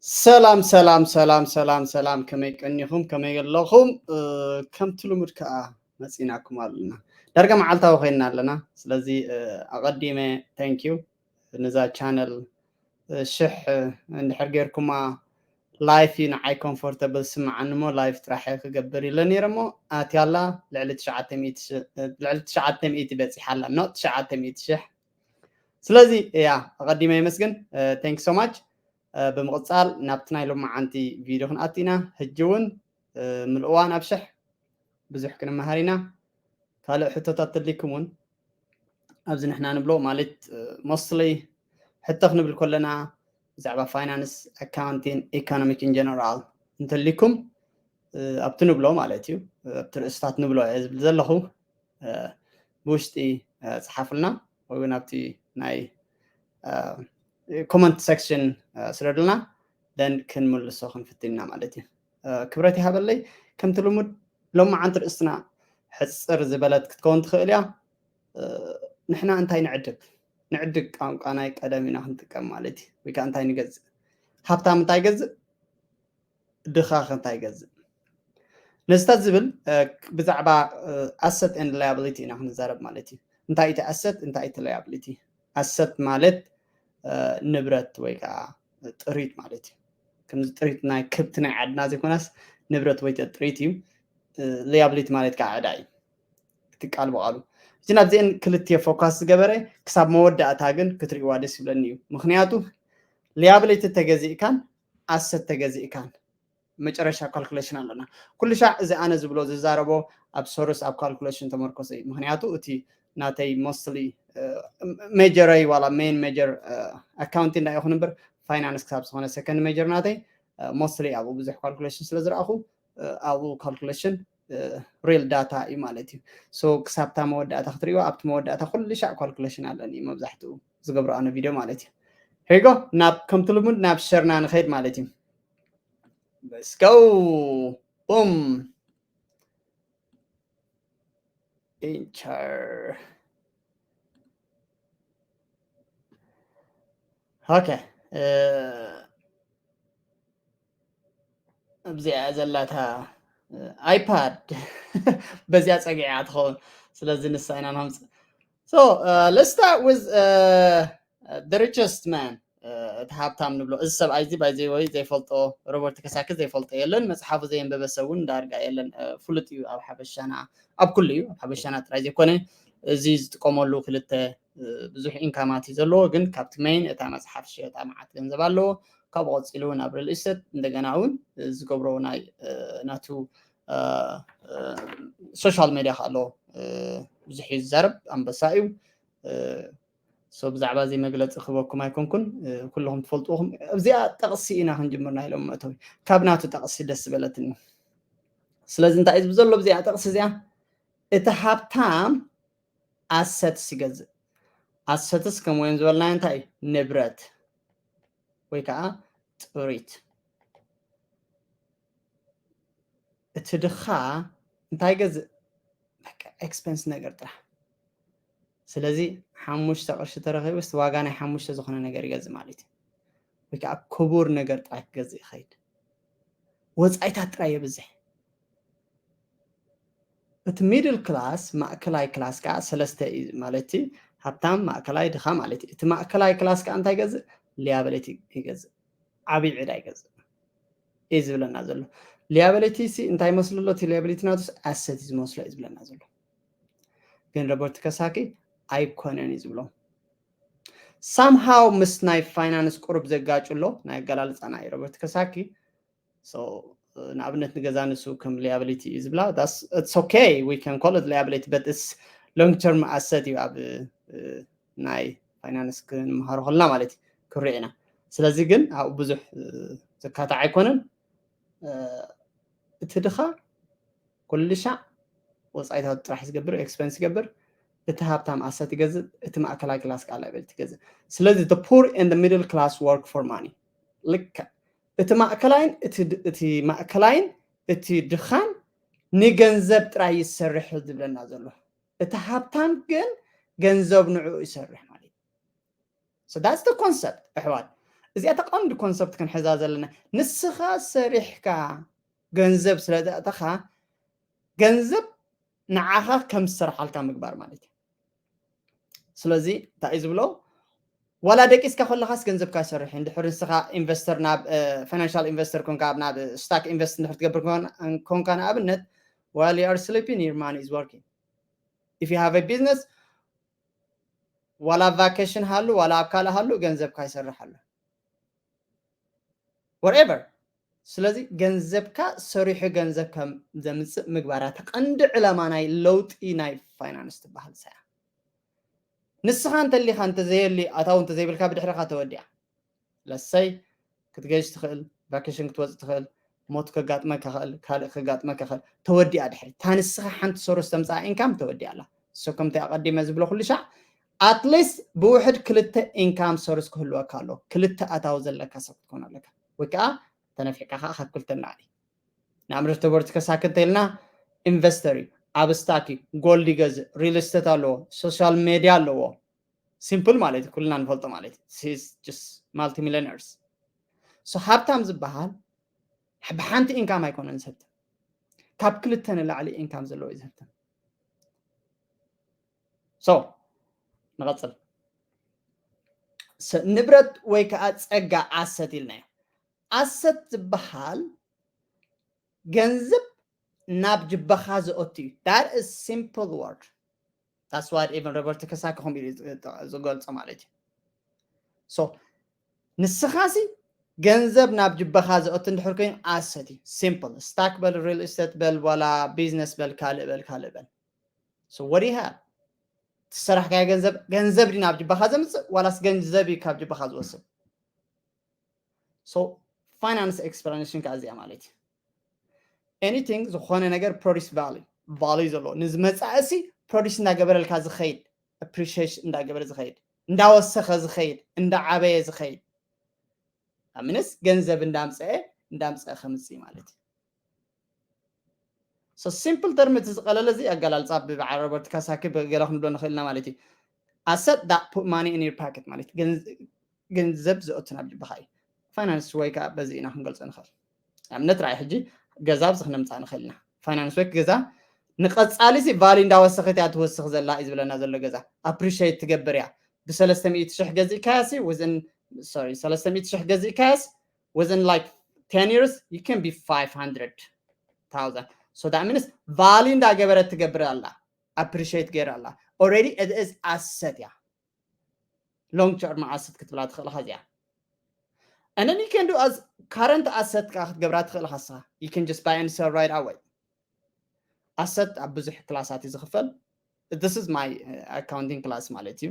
ሰላም ሰላም ሰላም ሰላም ሰላም፣ ከመይ ቀኒኹም? ከመይ ኣለኹም? ከምቲ ልሙድ ከዓ መፂናኩም ኣለና። ዳርጋ መዓልታዊ ኮይና ኣለና። ስለዚ ኣቐዲመ thank you ነዛ ቻነል ሽሕ እንድሕር ጌርኩማ፣ ላይፍ እዩ ንዓይ ኮምፎርተብል ስምዓኒ እሞ ላይፍ ጥራሕ ክገብር ኢለ ነይረ እሞ ኣትያላ ልዕሊ ትሽዓተ ሚእቲ በፂሓላ። ኖ ትሽዓተ ሚእቲ ሽሕ። ስለዚ እያ ኣቐዲመ የመስግን። Thank so much። ብምቕፃል ናብቲ ናይ ሎማዓንቲ ቪድዮ ክንኣቱ ኢና። ሕጂ እውን ምልእዋ ናብ ሽሕ ብዙሕ ክንመሃር ኢና። ካልእ ሕቶታት ተድሊኩም እውን ኣብዚ ንሕና ንብሎ ማለት mostly ሕቶ ክንብል ከለና ብዛዕባ ፋይናንስ፣ ኣካውንቲን፣ ኢኮኖሚክ in general እንተልይኩም ኣብቲ ንብሎ ማለት እዩ። ኣብቲ ርእስታት ንብሎ እየ ዝብል ዘለኹ። ብውሽጢ ፀሓፉልና ወይ እውን ኣብቲ ናይ ኮመንት ሴክሽን ስደዱልና፣ ደን ክንምልሶ ክንፍትን ኢና ማለት እዩ። ክብረት ይሃበለይ። ከምቲ ልሙድ ሎማዓንቲ ርእስትና ሕፅር ዝበለት ክትከውን ትኽእል እያ። ንሕና እንታይ ንዕድግ ንዕድግ ቋንቋ ናይ ቀደም ኢና ክንጥቀም ማለት እዩ። ወይ ከዓ እንታይ ንገዝእ፣ ሃብታም እንታይ ገዝእ፣ ድኻ እንታይ ገዝእ። ነዚታት ዝብል ብዛዕባ asset and liability ኢና ክንዛረብ ማለት እዩ። እንታይ እቲ ኣሰት፣ እንታይ እቲ ላያብሊቲ? ኣሰት ማለት ንብረት ወይ ከዓ ጥሪት ማለት እዩ። ከምዚ ጥሪት ናይ ከብቲ ናይ ዓድና ዘይኮነስ ንብረት ወይ ጥሪት እዩ። ላያብሊቲ ማለት ከዓ ዕዳ እዩ። እቲ ቃል ብቃሉ እዚ ናብዚአን ክልቲኤ ፎካስ ዝገበረ ክሳብ መወዳእታ ግን ክትርእይዋ ደስ ይብለኒ እዩ። ምክንያቱ ላያብሊቲ ተገዚእካን ኣሰት ተገዚእካን መጨረሻ ካልኩሌሽን ኣለና። ኩሉ ሻዕ እዚ ኣነ ዝብሎ ዝዛረቦ ኣብ ሶርስ ኣብ ካልኩሌሽን ተመርኮሰ እዩ። ምክንያቱ እቲ ናተይ ሞስትሊ ሜጀረይ ዋላ ሜን ሜጀር ኣካውንቲንግ እንታይ ይኹን እምበር ፋይናንስ ክሳብ ዝኾነ ሰከንድ ሜጀር ናተይ ሞስትሊ ኣብኡ ብዙሕ ካልኩሌሽን ስለ ዝረኣኹ ኣብኡ ካልኩሌሽን ሪል ዳታ እዩ ማለት እዩ። ሶ ክሳብታ መወዳእታ ክትሪእዋ ኣብቲ መወዳእታ ኩሉ ሻዕ ካልኩሌሽን ኣለኒ እዩ መብዛሕትኡ ዝገብሮ ኣነ ቪድዮ ማለት እዩ። ሄጎ ናብ ከምቲ ልሙድ ናብ ሸርና ንኸይድ ማለት እዩ። Let's go. Boom. Enter. Okay. ኣብዚኣ ዘላታ ኣይፓድ በዚኣ ፀጊዓ ትኸውን። ስለዚ ንሳ ኢና ንሃምፅ። So uh, let's start with uh, the richest man. እቲ ሃብታም ንብሎ እዚ ሰብኣይ እዚ ባይዘይ ወይ ዘይፈልጦ ሮበርት ከሳኪ ዘይፈልጦ የለን። መፅሓፉ ዘየንበበ ሰብ እውን ዳርጋ የለን። ፍሉጥ እዩ ኣብ ሓበሻና፣ ኣብ ኩሉ እዩ፣ ኣብ ሓበሻና ጥራይ ዘይኮነ እዚ ዝጥቀመሉ ክልተ ብዙሕ ኢንካማት እዩ ዘለዎ። ግን ካብቲ ሜይን እታ መፅሓፍ ሸጣ መዓት ገንዘብ ኣለዎ። ካብኡ ቀፂሉ እውን ኣብ ሪል ኢስቴት እንደገና እውን ዝገብሮ ናይ ናቱ ሶሻል ሜድያ ከ ኣለዎ። ብዙሕ እዩ ዝዛረብ፣ ኣንበሳ እዩ። ሶ ብዛዕባ እዚ መግለፂ ክበኩም ኣይኮንኩን፣ ኩልኹም ትፈልጥኹም። ኣብዚኣ ጠቕሲ ኢና ክንጅምር ናይ ሎም መእተዊ። ካብ ናቱ ጠቕሲ ደስ ዝበለትኒ። ስለዚ እንታይ እዩ ዝብል ዘሎ ኣብዚኣ ጠቕሲ እዚኣ? እቲ ሃብታም ኣሰትስ ይገዝእ። ኣሰትስ ከም ወይን ዝበልናዮ እንታይ እዩ? ንብረት ወይ ከዓ ጥሪት። እቲ ድኻ እንታይ ገዝእ? ኤክስፐንስ ነገር ጥራሕ። ስለዚ ሓሙሽተ ቅርሺ ተረኺቡስ ዋጋ ናይ ሓሙሽተ ዝኾነ ነገር ይገዝእ ማለት እዩ። ወይ ከዓ ክቡር ነገር ጥራይ ክገዝእ ይኸይድ። ወፃኢታት ጥራይ የብዝሕ። እቲ ሚድል ክላስ ማእከላይ ክላስ ከዓ ሰለስተ እዩ ማለት እዩ። ሃብታም፣ ማእከላይ፣ ድኻ ማለት እዩ። እቲ ማእከላይ ክላስ ከዓ እንታይ ይገዝእ? ሊያብሊቲ ይገዝእ። ዓብዪ ዕዳ ይገዝእ እዩ ዝብለና ዘሎ። ሊያብሊቲ ሲ እንታይ ይመስሉ ኣሎ? እቲ ሊያብሊቲ ናቱስ ኣሰት እዩ ዝመስሎ እዩ ዝብለና ዘሎ። ግን ሮበርት ከሳኪ ኣይኮነን እዩ ዝብሎ። ሳምሃው ምስ ናይ ፋይናንስ ቁሩብ ዘጋጩ ኣሎ ናይ ኣገላልፃ ናይ ሮበርት ከሳኪ። ንኣብነት ንገዛ ንሱ ከም ሊያብሊቲ እዩ ዝብላ ኦኬ ዊ ካን ኮል ሊያብሊቲ በት ስ ሎንግ ተርም ኣሰት እዩ ኣብ ናይ ፋይናንስ ክንመሃሮ ከለና ማለት እዩ ክሪኦ ኢና። ስለዚ ግን ኣብኡ ብዙሕ ዝካታዕ ኣይኮነን። እቲ ድኻ ኩሉ ሻዕ ወፃኢታት ጥራሕ ዝገብር ኤክስፐንስ ይገብር። እቲ ሃብታም ኣሰት ይገዝእ፣ እቲ ማእከላይ ክላስ ከዓ ላይብሊቲ ይገዝእ። ስለዚ the poor and the middle class work for money። ልክዕ እቲ ማእከላይን እቲ ማእከላይን እቲ ድኻን ንገንዘብ ጥራይ ይሰርሕ ዝብለና ዘሎ። እቲ ሃብታም ግን ገንዘብ ንዕኡ ይሰርሕ ማለት እዩ። So that's the concept ኣሕዋት። እዚኣ ተቐንዲ ኮንሰፕት ክንሕዛ ዘለና። ንስኻ ሰሪሕካ ገንዘብ ስለ ዘእተኻ፣ ገንዘብ ንዓኻ ከም ዝሰርሓልካ ምግባር ማለት እዩ። ስለዚ እንታይ እዩ ዝብሎ? ዋላ ደቂስካ ከለኻስ ገንዘብካ ይሰርሕ። እንድሕር ንስኻ ኢንቨስተር፣ ናብ ፋይናንሻል ኢንቨስተር ኮንካ፣ ናብ ስታክ ኢንቨስት እንድሕር ትገብር ኮን- ኮንካ፣ ንኣብነት፣ while you are sleeping, your money is working. If you have a business, ዋላ ቫኬሽን ሃሉ ዋላ ኣብ ካልእ ሃሉ ገንዘብካ ይሰርሕ ኣሎ። Whatever። ስለዚ ገንዘብካ ሰሪሑ ገንዘብ ከም ዘምፅእ ምግባር እያ ቀንዲ ዕላማ ናይ ለውጢ ናይ ፋይናንስ ትበሃል ሳያ። ንስኻ እንተሊኻ እንተዘየሊ ኣታው እንተዘይብልካ ብድሕርኻ ተወዲኣ። ለሰይ ክትገሽ ትኽእል፣ ቫኬሽን ክትወፅእ ትኽእል፣ ሞት ከጋጥመካ ኽእል፣ ካልእ ከጋጥመካ ኽእል፣ ተወዲኣ ድሕሪ። እታ ንስኻ ሓንቲ ሶርስ ተምፅኣ ኢንካም ተወዲኣ ኣላ። So ከምቲ ኣቐዲመ ዝብሎ ኩሉ ሻዕ ኣትሊስት ብውሕድ ክልተ ኢንካም ሶርስ ክህልወካ ኣሎ። ክልተ ኣታዊ ዘለካ ሰብ ክትኮን ኣለካ። ወይ ከዓ ተነፊዕካ ከዓ ካብ ክልተ ንላዕሊ። ንኣብነት ሮበርት ከሳኪ እንተኢልና ኢንቨስተር እዩ፣ ኣብ ስታክ እዩ፣ ጎልድ ይገዝእ፣ ሪል ስቴት ኣለዎ፣ ሶሻል ሜድያ ኣለዎ። ሲምፕል ማለት እዩ፣ ኩልና ንፈልጦ ማለት እዩ። He's just multimillionaires። So ሃብታም ዝበሃል ብሓንቲ ኢንካም ኣይኮነን ዝህብትም፣ ካብ ክልተ ንላዕሊ ኢንካም ዘለዎ እዩ ዝህብትም። So ንቐፅል። ንብረት ወይ ከዓ ፀጋ ኣሰት ኢልናዮ። ኣሰት ዝበሃል ገንዘብ ናብ ጅበኻ ዝኦቱ እዩ። That is simple word። That's what even ሮበርት ከሳኪ ከምኡ ኢሉ ዝገልጾ ማለት እዩ። So ንስኻሲ ገንዘብ ናብ ጅበኻ ዝኦቱ እንድሕር ኮይኑ ኣሰት እዩ። ሲምፕል። ስታክ በል፣ ሪል ስቴት በል፣ ዋላ ቢዝነስ በል፣ ካልእ በል፣ ካልእ በል። So what do you have? ትሰራሕካዮ ገንዘብ፣ ገንዘብ ድዩ ናብ ጅበኻ ዘምፅእ ዋላስ ገንዘብ እዩ ካብ ጅበኻ ዝወስድ? So ፋይናንስ ኤክስፕላኔሽን ከዓ እዚኣ ማለት እዩ። Anything፣ ዝኾነ ነገር ፕሮዲስ ቫልዩ፣ ቫልዩ ዘለዎ ንዝመፃእሲ ፕሮዲስ እንዳገበረልካ ዝኸይድ፣ ኣፕሪሺየሽን እንዳገበረ ዝኸይድ፣ እንዳወሰኸ ዝኸይድ፣ እንዳዓበየ ዝኸይድ። ምንስ ገንዘብ እንዳምፀአ እንዳምፀአ ከምፅእ ማለት እዩ። So ሲምፕል ተርም እቲ ዝቐለለ እዚ ኣገላልፃ ብበዓል ሮበርት ካሳኪ ገለ ክንብሎ ንኽእል ኢና ማለት እዩ። Asset that put money in your pocket ማለት ገንዘብ ዘእቱ ናብ ጅብኻ እዩ። ፋይናንስ ወይ ከዓ በዚ ኢና ክንገልፆ ንኽእል። ኣብነት ራእይ ሕጂ ገዛ ኣብዚ ክነምፃእ ንኽእል ኢና። ፋይናንስ ወይ ገዛ ንቐፃሊ ሲ ቫልዩ እንዳወሰኸት እያ ትወስኽ ዘላ እዩ ዝብለና ዘሎ። ገዛ ኣፕሪሺየት ትገብር እያ። ብሰለስተ ሚእቲ ሽሕ ገዚእካያ ሲ within፣ sorry፣ ሰለስተ ሚእቲ ሽሕ ገዚእካያስ within like ten years you can be five hundred thousand. So that means ቫልዩ እንዳገበረት ትገብር ኣላ፣ ኣፕሪሺየት ገይራ ኣላ። Already it is asset እያ። Long term asset ክትብላ ትኽእል እዚኣ። And then you can do as current asset ከዓ ክትገብራ ትኽእል ኢኻ ንስኻ። You can just buy and sell right away። ኣሰት ኣብ ብዙሕ ክላሳት እዩ ዝኽፈል። This is my accounting class ማለት እዩ።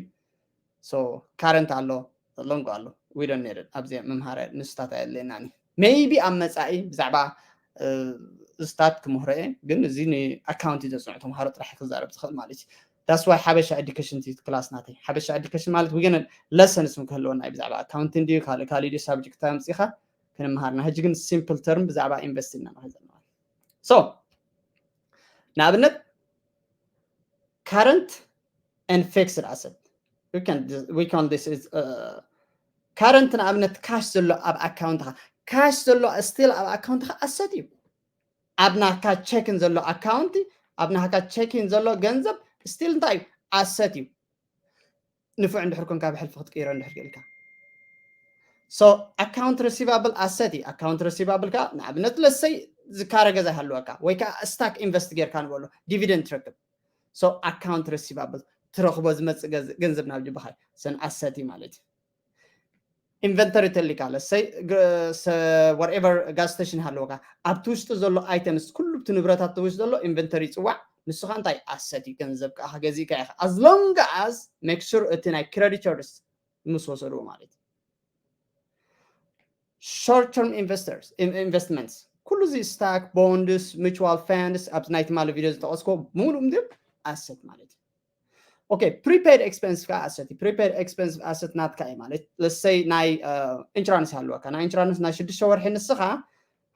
So current ኣሎ፣ long ኣሎ። We don't need it። ኣብዚ ምምሃር ንስታት ኣየድልየናን እዩ። Maybe ኣብ መፃኢ ብዛዕባ ስታት ክምህሮ እየ፣ ግን እዚ ንኣካውንቲንግ ዘፅንዑ ተምሃሮ ጥራሕ ክዛረብ ዝኽእል ማለት እዩ። That's why ሓበሻ ኤዱኬሽን እቲ ክላስ ናተይ። ሓበሻ ኤዱኬሽን ማለት we gonna lessons ክህልወና እዩ ብዛዕባ ኣካውንቲንግ ድዩ ካልእ ካልእ ድዩ ሳብጀክት ኣምፂኻ ክንምሃርና። ሕጂ ግን ሲምፕል ተርም ብዛዕባ ኢንቨስት ኢና ንኸይድ ዘለና። So ንኣብነት current and fixed asset። We can, we can, this is, uh, current ንኣብነት ካሽ ዘሎ ኣብ ኣካውንትኻ፣ ካሽ ዘሎ ስቲል ኣብ ኣካውንትኻ ኣሰት እዩ። ኣብ ናካ ቼኪን ዘሎ ኣካውንቲ፣ ኣብ ናካ ቼኪን ዘሎ ገንዘብ ስቲል እንታይ እዩ? ኣሰት እዩ። ንፉዕ እንድሕር ኮንካ ብሕልፊ ክትቅይሮ እንድሕር ክእልካ። So ኣካውንት ሪሲቫብል ኣሰት እዩ። ኣካውንት ሪሲቫብል ከዓ ንኣብነት ለሰይ ዝካረ ገዛ ይሃልወካ ወይ ከዓ ስታክ ኢንቨስት ጌርካ ንበሎ ዲቪደንድ ትረክብ። So ኣካውንት ሪሲቫብል ትረኽቦ ዝመፅእ ገንዘብ ናብ ጅባኻ እዩ። ሰን ኣሰት እዩ ማለት እዩ። ኢንቨንተሪ ተሊካ ለሰይ whatever ጋዝ ስቴሽን ሃለወካ ኣብቲ ውሽጢ ዘሎ ኣይተምስ ኩሉ እቲ ንብረታት እቲ ውሽጢ ዘሎ ኢንቨንተሪ ይፅዋዕ። ንስኻ እንታይ ኣሰት እዩ፣ ገንዘብ ከዓ ገዚእካ ኢኻ። As long as make sure እቲ ናይ ክረዲተርስ ምስ ወሰድዎ ማለት እዩ። Short term investors investments ኩሉ እዚ ስታክ፣ ቦንድስ፣ ሚቹዋል ፋንድስ ኣብዚ ናይ ትማሊ ቪድዮ ዝጠቐስኮ ብምሉእ ምድር ኣሰት ማለት እዩ። Okay፣ prepaid expense ከዓ ኣሰት እዩ። Prepaid expense ኣሰት ናትካ እዩ ማለት ለሰይ ናይ ኢንሹራንስ ሃለወካ፣ ናይ ኢንሹራንስ ናይ ሽዱሽተ ወርሒ ንስኻ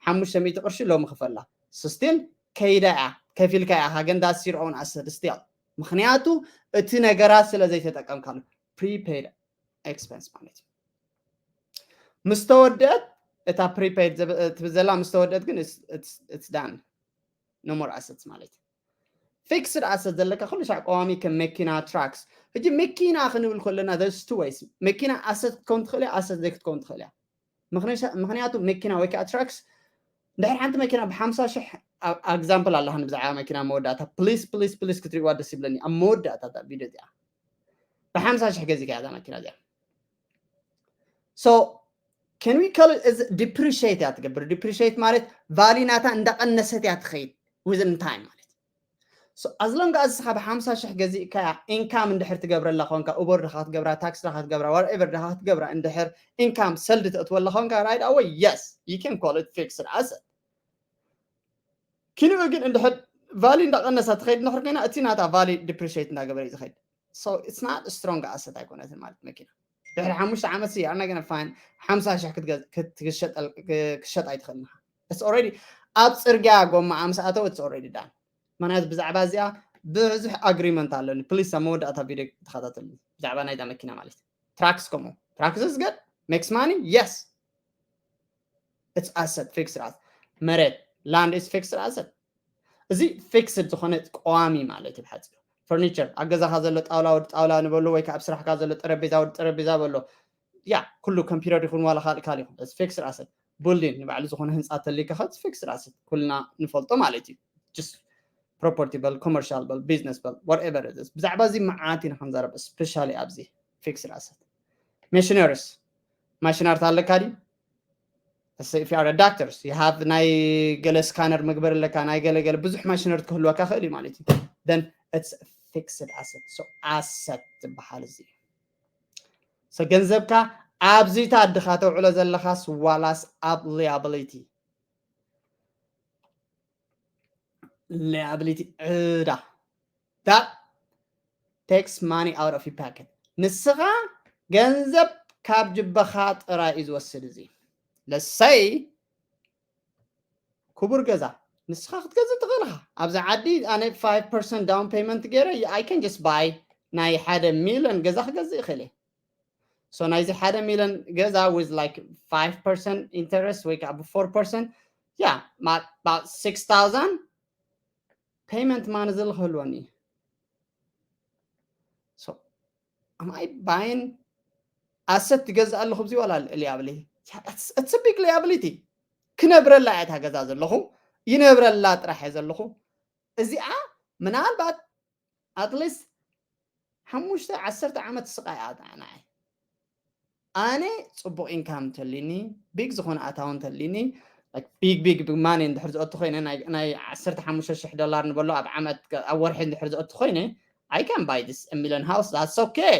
ሓሙሽተ ሚእቲ ቅርሺ ሎሚ ክፈላ። ስቲል ከይዳ እያ፣ ከፊልካ እያ። ሃገን that's your own asset still፣ ምክንያቱ እቲ ነገራት ስለ ዘይተጠቀምካሉ። Prepaid expense ማለት እዩ። ምስ ተወደአት እታ prepaid ትብል ዘላ ምስ ተወደአት ግን it's done, no more assets ማለት እዩ። Fixed asset ዘለካ ኩሉ ሻዕ ቀዋሚ ከም መኪና፣ trucks። ሕጂ መኪና ክንብል ከለና there's two ways። መኪና asset ክትከውን ትኽእል እያ፣ asset ዘይክትከውን ትኽእል እያ። ምኽንያቱ መኪና ወይ ከዓ trucks እንድሕር ሓንቲ መኪና ብሓምሳ ሽሕ example ኣለሃኒ ብዛዕባ መኪና መወዳእታ please please please ክትሪእዋ ደስ ይብለኒ ኣብ መወዳእታ እዛ ቪድዮ እዚኣ ብሓምሳ ሽሕ ገዚእካ እዛ መኪና እዚኣ so can we call it depreciate እያ ትገብር depreciate ማለት value ናታ እንዳቀነሰት እያ ትኸይድ within time ማለት so as long as ንስኻ ብሓምሳ ሽሕ ገዚእካያ income እንድሕር ትገብረላ ኮንካ Uber ድኻ ክትገብራ tax ድኻ ክትገብራ whatever ድኻ ክትገብራ እንድሕር income ሰልዲ ተእትወላ ኮንካ right away yes you can call it fixed asset ኪንኡ ግን እንድሕር value እንዳቀነሳ ትኸይድ እንድሕር ኮይና እቲ ናታ value depreciate እንዳገበረ እዩ ዝኸይድ so it's not strong asset ኣይኮነትን ማለት መኪና ድሕሪ ሓሙሽተ ዓመት ሲ ኣና ገና ፋይን ሓምሳ ሽሕ ክትሸጥ ኣይትኽእልን it's already ኣብ ፅርግያ ጎማ ኣምስኣተው it's already done ምክንያቱ ብዛዕባ እዚኣ ብዙሕ agreement ኣለኒ please ኣብ መወዳእታ ቪድዮ ተኸታተሉ ብዛዕባ ናይዛ መኪና ማለት trucks ከምኡ trucks is good makes money yes it's asset fixed asset መሬት land is fixed asset እዚ fixed ዝኾነ ቀዋሚ ማለት እዩ ብሓፂሩ furniture ኣብ ገዛኻ ዘሎ ጣውላ ወዲ ጣውላ ንበሎ ወይ ከዓ ኣብ ስራሕካ ዘሎ ጠረጴዛ ወዲ ጠረጴዛ በሎ ያ ኩሉ computer ይኹን ዋላ ካልእ ካልእ ይኹን fixed asset building ንባዕሉ ዝኾነ ህንፃ ተልይካ ከ fixed asset ኩልና ንፈልጦ ማለት እዩ just property በል commercial በል business በል whatever ብዛዕባ እዚ መዓት ኢና ክንዛረብ especially ኣብዚ fixed asset machineries ማሽነርት ኣለካ ድዩ if you are a doctors you have ናይ ገለ scanner መግበር ኣለካ ናይ ገለ ገለ ብዙሕ ማሽነርት ክህልወካ ክእል እዩ ማለት እዩ then it's fixed asset so asset ዝበሃል እዚ so ገንዘብካ ኣብዚ ታድኻ ተውዕሎ ዘለኻስ ዋላስ ኣብ liability liability ዕዳ that takes money out of your pocket ንስኻ ገንዘብ ካብ ጅበኻ ጥራይ እዩ ዝወስድ እዚ let's say ክቡር ገዛ ንስኻ ክትገዝእ ትኽእል ኢኻ ኣብዚ ዓዲ ኣነ five percent down payment ገይረ I can just buy ናይ ሓደ ሚሊዮን ገዛ ክገዝእ ይኽእል እየ so ናይዚ ሓደ ሚሊዮን ገዛ with like five percent interest ወይ ከዓ ብ four percent yeah about six thousand payment money ዝል ክህልወኒ so am I buying asset ትገዝእ ኣለኹ ብዚ ዋላ liability it's a big liability ክነብረላ እያ እታ ገዛ ዘለኹ ይነብረላ ጥራሕ እየ ዘለኹ እዚኣ ምናልባት at least ሓሙሽተ ዓሰርተ ዓመት ስቃይ እያ ንዓይ ኣነ ፅቡቅ income እንተልዩኒ big ዝኾነ ኣታዊ እንተልዩኒ big big money እንድሕር ዝኣቱ ኮይነ ናይ ዓሰርተ ሓሙሽተ ሽሕ ዶላር ንበሎ ኣብ ዓመት ኣብ ወርሒ እንድሕር ዝኣቱ ኮይነ I can buy this million house that's okay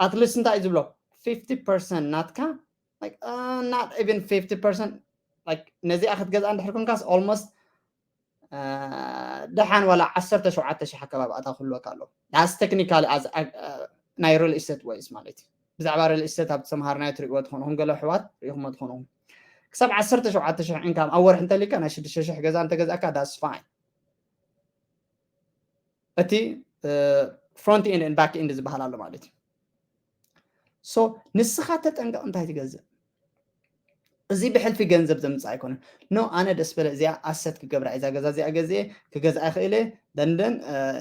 at least እንታይ እዩ ዝብሎ fifty percent ናትካ not even fifty percent ነዚኣ ክትገዝኣ እንድሕር ኮንካስ almost ደሓን ዋላ ዓሰርተ ሸውዓተ ሽሕ ኣከባቢ ኣታ ክህልወካ ኣሎ that's technically ናይ real estate ways ማለት እዩ ብዛዕባ real estate ኣብ ተምሃርናዮ ትሪእዎ ትኾኑ ክንገሎ ኣሕዋት ሪኢኹሞ ትኾኑ ክሳብ ዓሰርተ ሸውዓተ ሽሕ income ኣብ ወርሒ እንተሊካ ናይ ሽዱሽተ ሽሕ ገዛ እንተገዛእካ that's fine እቲ front end and back end ዝበሃል ኣሎ ማለት እዩ so ንስኻ ተጠንቀቕ እንታይ ትገዝእ እዚ ብሕልፊ ገንዘብ ዘምፅእ ኣይኮነን no ኣነ ደስ በለ እዚኣ asset ክገብራ እዛ ገዛ እዚኣ ገዝየ ክገዝኣ ይኽእል እየ ደንደን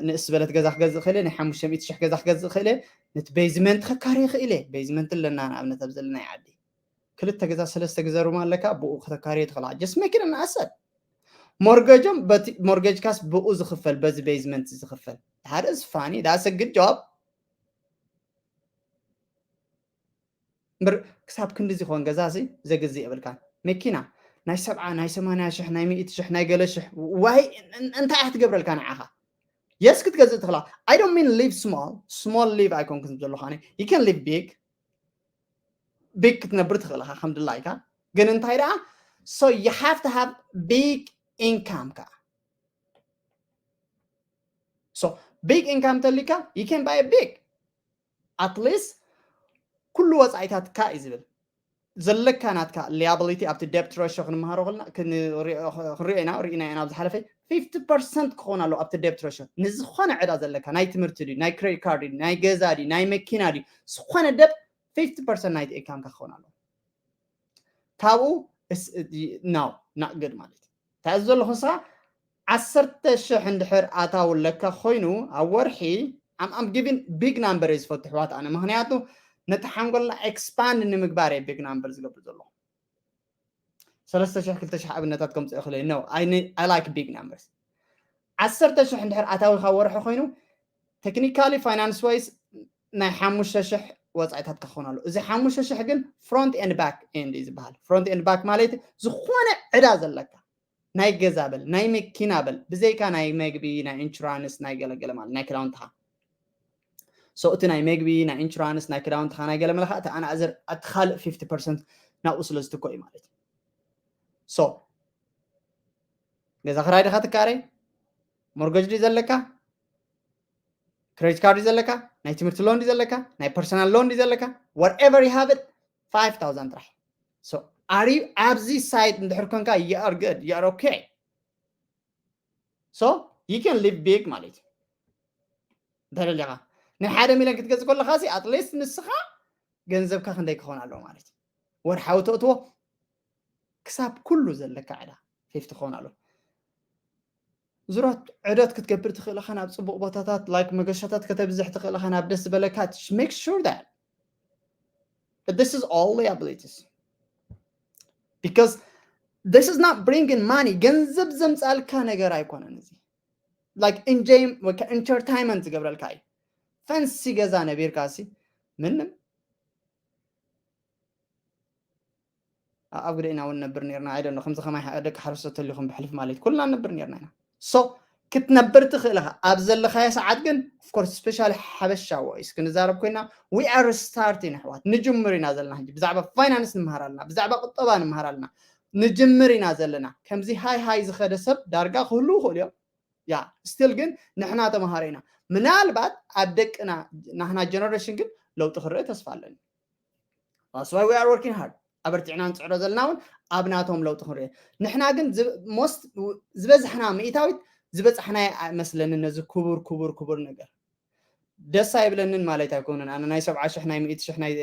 ንእስ ዝበለት ገዛ ክገዝእ ይኽእል እየ ናይ ሓሙሽተ ሚእቲ ሽሕ ገዛ ክገዝእ ይኽእል እየ ነቲ basement ከካሪ ይኽእል እየ basement ኣለና ንኣብነት ኣብ ዘለና ዓዲ ክልተ ገዛ ሰለስተ ገዛ ሩማ ኣለካ ብኡ ከተካርዮ ትኽእላ just make it an asset mortgage ኦም በቲ mortgage ካስ ብኡ ዝኽፈል በዚ basement ዝኽፈል that is funny that's a good job እምበር ክሳብ ክንዲ ዝኾን ገዛ ሲ ዘግዝእ የብልካን መኪና ናይ ሰብዓ ናይ ሰማንያ ሽሕ ናይ ሚእቲ ሽሕ ናይ ገለ ሽሕ ዋይ እንታይ እያ ትገብረልካ ንዓኻ yes ክትገዝእ ትኽላ I don't mean live small small live ኣይኮንኩን ዘለኹ ኣነ you can live big big ክትነብር ትኽእል ኢኻ ከም ድላይካ ግን እንታይ ደኣ so you have to have big income ከኣ so big income ተሊካ you can buy a big at least ኩሉ ወፃኢታትካ እዩ ዝብል ዘለካ ናትካ liability ኣብቲ debt ratio ክንመሃሮ ከለና ክንሪኦ ኢና ርኢና ኢና ኣብ ዝሓለፈ fifty percent ክኾን ኣለዎ ኣብቲ debt ratio ንዝኾነ ዕዳ ዘለካ ናይ ትምህርቲ ድዩ ናይ credit card ድዩ ናይ ገዛ ድዩ ናይ መኪና ድዩ ዝኾነ debt fifty percent ናይቲ income ካ ክኾን ኣለዎ ካብኡ no, not good ማለት እዩ። እንታይ ዘሎ ክንሳ ዓሰርተ ሽሕ እንድሕር ኣታዊ ኣለካ ኮይኑ ኣብ ወርሒ I'm giving big number እየ ዝፈቱ ኣሕዋት ኣነ፣ ምክንያቱ ነቲ ሓንጎልና expand ንምግባር እየ big number ዝገብር ዘለኹ። ሰለስተ ሽሕ ክልተ ሽሕ ኣብነታት ከምፅእ እኽእል እየ። No, I like big numbers። ዓሰርተ ሽሕ እንድሕር ኣታዊ ካብ ወርሒ ኮይኑ technically finance wise ናይ ሓሙሽተ ሽሕ ወፃኢታት ክኸውን ኣሎ። እዚ ሓሙሽተ ሽሕ ግን front and back end እዩ ዝበሃል። Front and back ማለት ዝኾነ ዕዳ ዘለካ ናይ ገዛ በል ናይ መኪና በል ብዘይካ ናይ መግቢ ናይ insurance ናይ ገለገለ ማለት ናይ ክዳውንትኻ so እቲ ናይ መግቢ ናይ insurance ናይ ክዳውንትኻ ናይ ገለ መለካ እቲ ኣናእዘር እቲ ካልእ fifty percent ናብኡ ስለ ዝትኮ እዩ ማለት እዩ። So ገዛ ክራይ ድኻ ትካረ፣ mortgage ድዩ ዘለካ፣ credit card ድዩ ዘለካ፣ ናይ ትምህርቲ loan ድዩ ዘለካ፣ ናይ personal loan ድዩ ዘለካ፣ whatever you have it, five thousand ጥራሕ። So are you ኣብዚ side እንድሕር ኮንካ you are good, you are okay. So you can live big ማለት እዩ። እንተደሊኻ ናይ ሓደ ሚልዮን ክትገዝ ከለካ at least ንስኻ ገንዘብካ ክንደይ ክኸውን ኣለዎ ማለት እዩ። ወርሓዊ ተእትዎ ክሳብ ኩሉ ዘለካ ዕዳ fifty ክኸውን ኣለዎ። ዙራት ዕደት ክትገብር ትኽእል ኢኻ፣ ናብ ፅቡቕ ቦታታት like መገሻታት ከተብዝሕ ትኽእል ኢኻ፣ ናብ ደስ ዝበለካ make sure that this is all liabilities because this is not bringing money። ገንዘብ ዘምፃልካ ነገር ኣይኮነን እዚ። Like enjoy ወይ entertainment ዝገብረልካ እዩ። Fancy ገዛ ነቢርካ ሲ ምንም ኣብ ግደ ኢና እውን ነብር ነርና። I don't know ከምዚ ከማይ ደቂ ሓረስቶት ተሊኹም ብሕልፍ ማለት ኩልና ነብር ነርና ኢና። So ክትነብር ትኽእል ኢኻ ኣብ ዘለኻዮ ሰዓት ግን of course especially ሓበሻ voice ክንዛረብ ኮይና we are starting ኣሕዋት ንጅምር ኢና ዘለና። ሕጂ ብዛዕባ finance ንምሃር ኣለና፣ ብዛዕባ ቁጠባ ንምሃር ኣለና፣ ንጅምር ኢና ዘለና። ከምዚ ሃይ ሃይ ዝኸደ ሰብ ዳርጋ ክህሉ ይኽእሉ እዮም። ያ still ግን ንሕና ተምሃሮ ኢና። ምናልባት ኣብ ደቅና ናህና generation ግን ለውጢ ክረአ ተስፋ ኣለኒ። That's why we are working hard። ኣበርቲዕና ንፅዕሮ ዘለና እውን ኣብ ናቶም ለውጢ ክንሪኦ። ንሕና ግን most ዝበዝሕና ምኢታዊት ዝበፃሕናዮ ኣይመስለንን ነዚ ክቡር ክቡር ክቡር ነገር። ደስ ኣይብለንን ማለት ኣይኮነን። ኣነ ናይ ሰብዓ ሽሕ ናይ ሚእቲ ሽሕ ናይ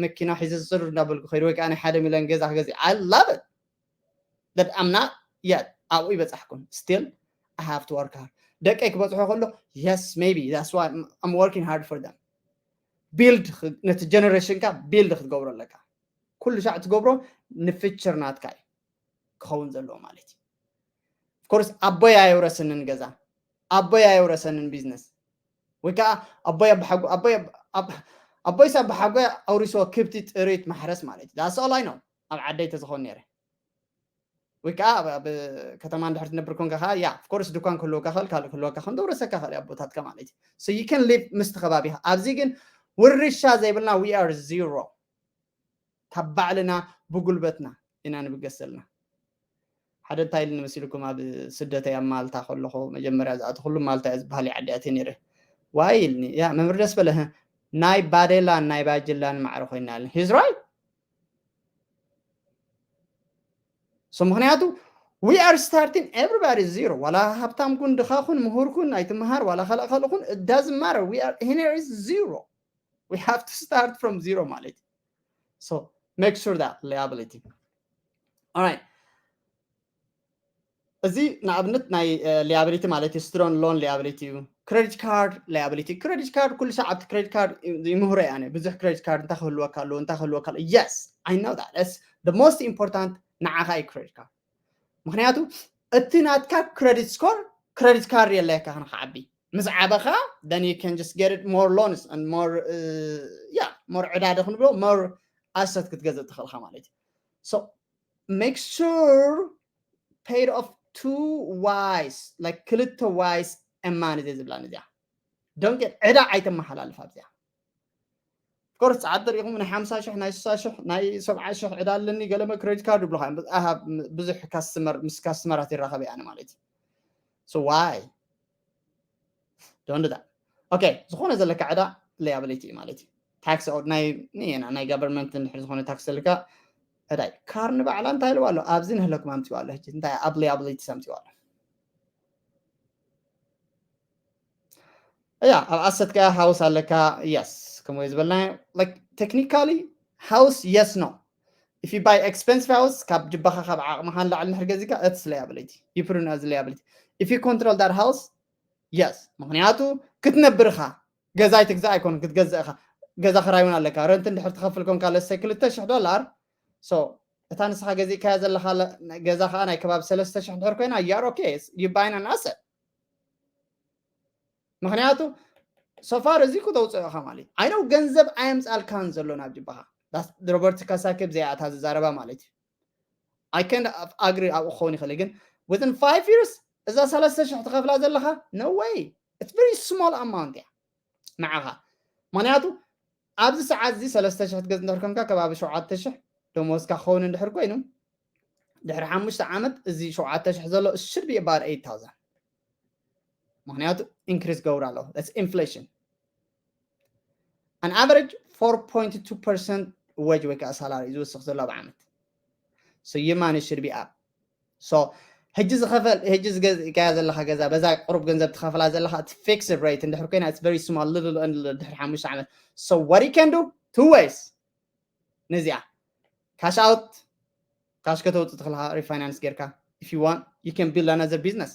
መኪና ሒዘ ዝፅር እንዳበልኩ ከይዱ ወይ ከዓ ናይ ሓደ ሚልዮን ገዛ ክገዝእ I love it. But I'm not yet ኣብኡ ይበፃሕኩን። Still I have to work hard። ደቀይ ክበፅሖ ከሎ yes maybe that's why I'm working hard for them። Build ነቲ generation ካ build ክትገብሮ ኣለካ። ኩሉ ሻዕ ትገብሮ ንፍችር ናትካ እዩ ክኸውን ዘለዎ ማለት እዩ። Of course ኣቦይ ኣየውረስንን ገዛ፣ ኣቦይ ኣየውረሰንን business ወይ ከዓ ኣቦይ ኣባሓጎ ኣቦይ ኣቦይስ ኣባሓጎ ኣውሪስዎ ክብቲ ጥሪት ማሕረስ ማለት እዩ። That's all I know። ኣብ ዓደይ ተዝኸውን ነይረ ወይ ከዓ ኣብ ከተማ እንድሕር ትነብር ኮንካ ከዓ ያ of course ድኳን ክህልወካ ክእል ካልእ ክህልወካ ከም ዘውረሰካ ክእል ኣቦታትካ ማለት እዩ። So you can live ምስቲ ከባቢኻ። ኣብዚ ግን ውርሻ ዘይብልና we are zero። ካብ ባዕልና ብጉልበትና ኢና ንብገስ ዘለና። ሓደ እንታይ ኢልኒ መሲልኩም ኣብ ስደተይ ኣብ ማልታ ከለኹ መጀመርያ ዝኣተኹሉ ማልታ እያ ዝበሃል ዓዲ ኣትየ ነይረ። ዋይ ኢልኒ ያ መምህር ደስ በለ ናይ ባዴላን ናይ ባጅላን ማዕረ ኮይና ኢልኒ። He's right። So ምክንያቱ we are starting everybody zero። ዋላ ሃብታም ኩን ድኻ ኩን ምሁር ኩን ኣይትምሃር ዋላ ካልእ ካልእ ኩን it doesn't matter we are here is zero. We have to start from zero ማለት እዩ። So make sure that liability. Alright። እዚ ንኣብነት ናይ liability ማለት እዩ። Student loan liability እዩ። Credit card liability። Credit card ኩሉ ሰዓት credit card ይምህሮ እየ ኣነ። ብዙሕ credit card እንታይ ክህልወካ ኣለዎ እንታይ ክህልወካ ኣለዎ። Yes I know that it's the most important ንዓኻ እዩ credit card። ምክንያቱ እቲ ናትካ credit score credit card የለካ ክንክዓቢ ምስ ዓበኻ then you can just get it more loans and more yeah more ዕዳ ዶ ክንብሎ more asset ክትገዝእ ትኽእልካ ማለት እዩ። So make sure paid off two wise like ክልተ wise እማን እየ ዝብላ እዚኣ። Don't get ዕዳ ኣይተመሓላልፍ ኣብዚኣ። Of course ፃዓት ተሪኢኹም ናይ ሓምሳ ሽሕ ናይ ስሳ ሽሕ ናይ ሰብዓ ሽሕ ዕዳ ኣለኒ ገለመ credit card ይብሉካ እዮም። ብዙሕ customer ምስ customerኣት ይራኸብ እየ ኣነ ማለት እዩ። So why don't do that? Okay ዝኾነ ዘለካ ዕዳ liability እዩ ማለት እዩ። Tax ናይ ንየና ናይ government እንድሕር ዝኾነ tax ዘለካ ዕዳ እዩ። Car ንባዕላ እንታይ ኢልዋ ኣሎ ኣብዚ ንህለኩም ኣምፅዋ ኣሎ ሕጂ እንታይ ኣብ liabilities ኣምፅዋ ኣሎ። ያ ኣብ asset ካ house ኣለካ። Yes ከምኡ ዝበልና like technically house yes no If you buy expensive house ካብ ጅባኻ ካብ ዓቕምኻ ንላዕሊ እንድሕር ገዚእካ it's liability. You put it as liability. If you control that house, yes, ምኽንያቱ ክትነብር ኢኻ። ገዛ ኣይትግዛእ ኣይኮን ክትገዝእ ኢኻ። ገዛ ክራይ እውን ኣለካ። ረንት እንድሕር ትኸፍል ኮንካ ለሰ ክልተ ሽሕ ዶላር፣ so እታ ንስኻ ገዚእካያ ዘለኻ ገዛ ከዓ ናይ ከባቢ ሰለስተ ሽሕ እንድሕር ኮይና you are okay, you buying an asset. ምኽንያቱ so far እዚ ክተውፅኦ ኢኻ ማለት እዩ። I know ገንዘብ ኣየምፃልካን ዘሎ ናብ ጅባኻ። ሮበርት ካሳኪ ብዚኣ እታ ዝዛረባ ማለት እዩ። I can agree ኣብኡ ክኸውን ይኽእል፣ ግን within five years እዛ ሰለስተ ሽሕ ትኸፍላ ዘለኻ no way, it's very small amount እያ ንዓኻ። ምኽንያቱ ኣብዚ ሰዓት እዚ ሰለስተ ሽሕ ትገዝ እንድሕር ኮንካ ከባቢ ሸውዓተ ሽሕ ደሞዝካ ክኸውን እንድሕር ኮይኑ ድሕሪ ሓሙሽተ ዓመት እዚ ሸውዓተ ሽሕ ዘሎ should be about eight thousand። ምኽንያቱ increase ገብሩ ኣለኹ፣ that's inflation። An average four point two percent wage ወይ ከዓ salary ዝውስኽ ዘሎ ኣብ ዓመት። So your money should be up. So ሕጂ ዝኸፈል ሕጂ ዝገዝእካያ ዘለኻ ገዛ በዛ ቅሩብ ገንዘብ ትኸፍላ ዘለኻ እቲ fixed rate እንድሕር ኮይና it's very small, little and little ድሕሪ ሓሙሽተ ዓመት። So what you can do? Two ways። ነዚኣ cash out፣ ካሽ ከተውፅእ ትኽእልኻ refinance ጌርካ። If you want, you can build another business.